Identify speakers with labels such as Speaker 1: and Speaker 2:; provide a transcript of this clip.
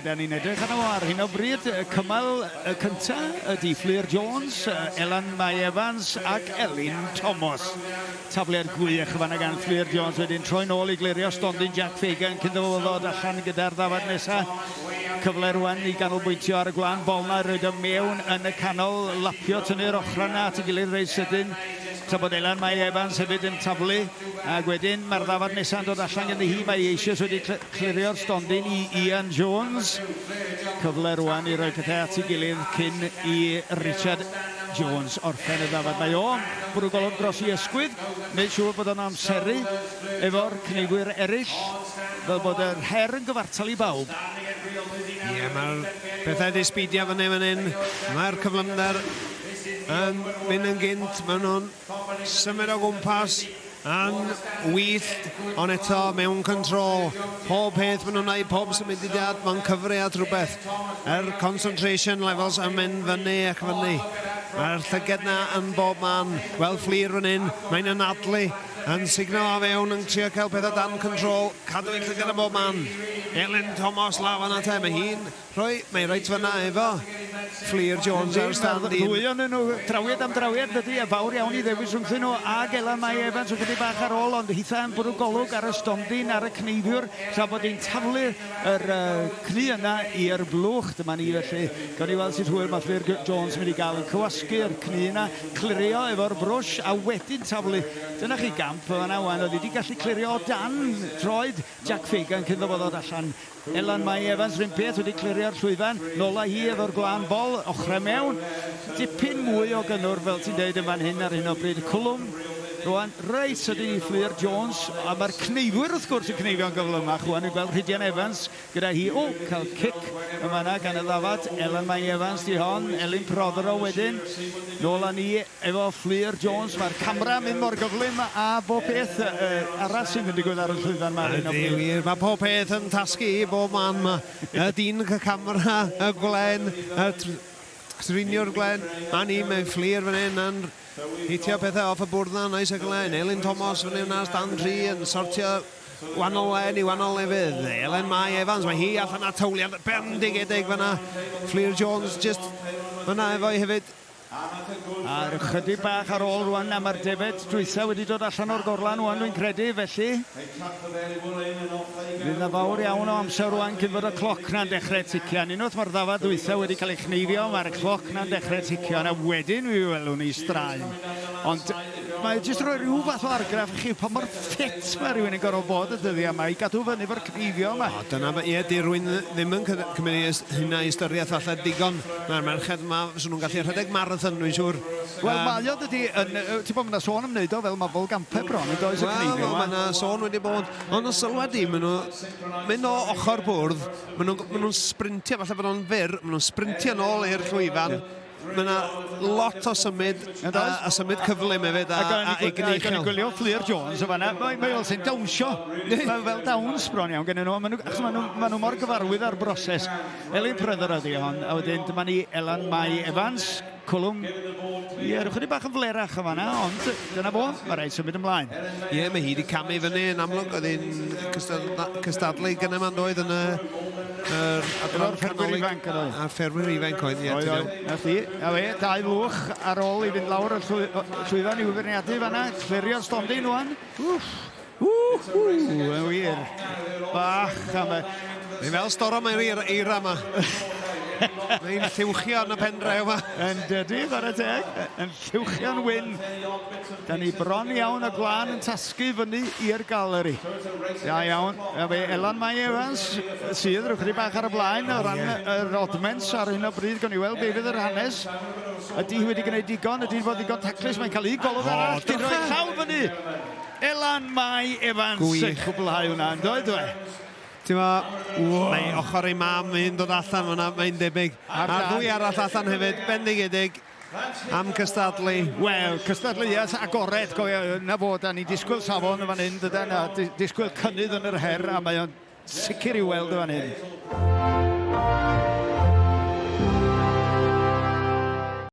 Speaker 1: Da ni'n edrych arno fo ar hyn o bryd. Y cymal y cynta ydy Fflur Jones, Elan Mai Evans ac Elin Thomas. Tafliad gwych fanna gan Fflur Jones wedyn troi nôl i glirio stondin Jack Fagan cyn iddo fo ddod allan gyda'r ddafad nesa. Cyfle rwan i ganolbwyntio ar y gwlân bol 'na, roid o mewn yn y canol, lapio, tynnu'r ochrau 'na at ei gilydd reit sydyn. Tra bod Elan Mai Evans hefyd yn taflu, ac wedyn mae'r ddafad nesa'n dod allan ganddi hi. Mae hi eisoes wedi clirio'r stondin i Ian Jones. Cyfle rwan i roi pethau at ei gilydd cyn i Richard Jones orffen y ddafad. Mae o'n bwrw golwg dros ei ysgwydd, wneud siŵr bod o'n amseru efo'r cneifwyr eraill, fel bod yr her yn gyfartal i bawb.
Speaker 2: Ie, mae'r pethau wedi sbidio fyny fan hyn. Mae'r cyflymder yn mynd yn gynt. Maen nhw'n symud o gwmpas yn wyllt, ond eto mewn control. Pob peth maen nhw'n wneud, pob symudiad, mae'n cyfri at rhywbeth. Yr concentration levels yn mynd fyny ac fyny. Mae'r llyged na yn bob man. Wel, Fflur fan hyn, mae'n anadlu, yn sugno o fewn, yn trio cael pethau dan control, cadw ei llygad yn bob man. Elin Thomas lawr fan'na te, mae hi'n Rhoi, mae reit fan'na efo Fflur Jones ar stand un.
Speaker 1: Ddwy ohonyn nhw, drawiad am drawiad dydy, a fawr iawn i ddewis rhwngthyn nhw ag Ela Mai Evans ychydig bach ar ôl, ond hitha yn bwrw golwg ar y stondin, ar y cneifiwr, tra bod hi'n taflu yr cnu yna i'r blwch. Dyma ni felly, gawn ni weld sut hwyl mae Fflur Jones yn mynd i gael yn cywasgu'r cnu yna, clirio efo'r brwsh, a wedyn taflu. Dyna chi gamp yn fan'na wan, oedd hi wedi gallu clirio o dan troed Jack Fagan cyn iddo fo ddod allan. Elan Mai Evans r'un peth wedi clirio'r llwyfan, nôl â hi efo'r gwlân bol, ochrau mewn. Dipyn mwy o gynnwrf fel ti'n deud yn fan hyn ar hyn o bryd. Cwlwm rwan reit sydyn i Fflur Jones, a mae'r cneifwyr wrth gwrs yn cneifio'n gyflymach rwan. Ni'n gweld Rhydian Evans gyda hi, o, cael cic yn fanna gan y ddafad. Elan Mai Evans di hon, Elin Prothero wedyn. Nôl â ni Efo Fflur Jones, mae'r camera yn mynd mor gyflym a bob peth arall sydd yn digwydd ar y llwyfan 'ma ar hyn o bryd.
Speaker 2: Ydy wir, mae pob peth yn tasgu i bob man. Mae y dyn y camera, y gwlen, y triniwr gwlen, a ni, mae Fflur fan hyn yn hitio pethau off y bwrdd 'na, neis ac yn len. Elin Thomas fan hyn ar stand 3 yn sortio wahanol len i wahanol lefydd. Elen Mai Evans, mae hi allan â tawliad bendigedig fan'na. Fflur Jones jyst fan'na efo'i hefyd.
Speaker 1: A'r ychydig bach ar ôl rwan, a mae'r defaid dwytha wedi dod allan o'r gorlan rwan dwi'n credu, felly fydd na fawr iawn o amser rwan cyn fod y cloc na'n dechrau tician. Unwaith mae'r ddafad dwytha wedi cael ei chneifio, mae'r cloc na'n dechrau tician, a wedyn mi welwn ni straen. Ond mae jyst rhoi rhyw fath o argraff i chi pa mor ffit mae rhywun yn gorfod bod y dyddiau yma i gadw fyny efo'r cneifio yma.
Speaker 2: O, dyna, ie, di rwy'n ddim yn cymryd hynna i ystyriaeth falle digon. Mae'r merched yma, fyswn nhw'n gallu rhedeg marathon, dwi'n siŵr.
Speaker 1: Wel, mae o dydy, yn, ti'n bod, mae yna sôn am wneud o fel mabolgampau bron, yn does, y cneifio
Speaker 2: yma. Wel, mae yna sôn wedi bod, ond y sylwad di, maen nhw mynd o ochr bwrdd, maen nhw'n ma nhw sprintio, falle bod o'n fyr, maen nhw'n sprintio nôl i'r llwyfan, yeah. Mae yna lot o symud, a, a symud cyflym hefyd, a, a egni uchel.
Speaker 1: Ac gwylio Fflur Jones o fanna, mae, mae fel sy'n dawnsio. Mae fel dawns bron iawn gen nhw, maen nhw, achos maen nhw, maen nhw mor gyfarwydd â'r broses. Elin Pryder ydi hon, a wedyn dyma ni Elan Mai Evans, cwlwm, ie, rhyw chydig bach yn flerach o fanna, ond dyna fo, mae rhaid symud ymlaen.
Speaker 2: Ie, mae hi wedi camu fyny yn amlwg, oedd hi'n cystadlu gyda ma'n doedd yn y yr
Speaker 1: adran canolig. Ifanc yn oedd.
Speaker 2: A'r ffermwyr ifanc oedd, ie.
Speaker 1: Oedd, oedd. Na chdi, a fe, dau lwch ar ôl i fynd lawr y llwyfan i'w feirniadu fanna, clirio'r stondin wan.
Speaker 2: Wff.
Speaker 1: Ww, yn wir. Bach am y...
Speaker 2: Mae'n fel storom yr eira yma. Mae'n lluwchio yn y pendraw yma.
Speaker 1: Yn dydy, chwarae teg. Yn lluwchio'n wyn. Da ni bron iawn y gwlân yn tasgu fyny i'r galeri. Da iawn. A fe Elan Mai Evans sydd rhyw chydig bach ar y blaen o ran yr odments ar hyn o bryd. Gawn ni weld be fydd yr hanes. Ydy hi wedi gwneud digon? Ydy hi wedi bod ddigon taclus? Mae'n cael un golwg arall. Cyn rhoi llaw fyny. Elan Mai Evans yn cwblhau hwnna, yn doedd e?
Speaker 2: Ti'n ma, mae ochr ei mam hi'n dod allan fan'na, mae'n debyg. A'r ddwy arall allan hefyd, bendigedig am cystadlu.
Speaker 1: Wel, cystadleuaeth agored, gofio, na fo, da ni'n disgwyl safon yn fan hyn, dydan, a disgwyl cynnydd yn yr her, a mae o'n sicr i'w weld yn fan hyn.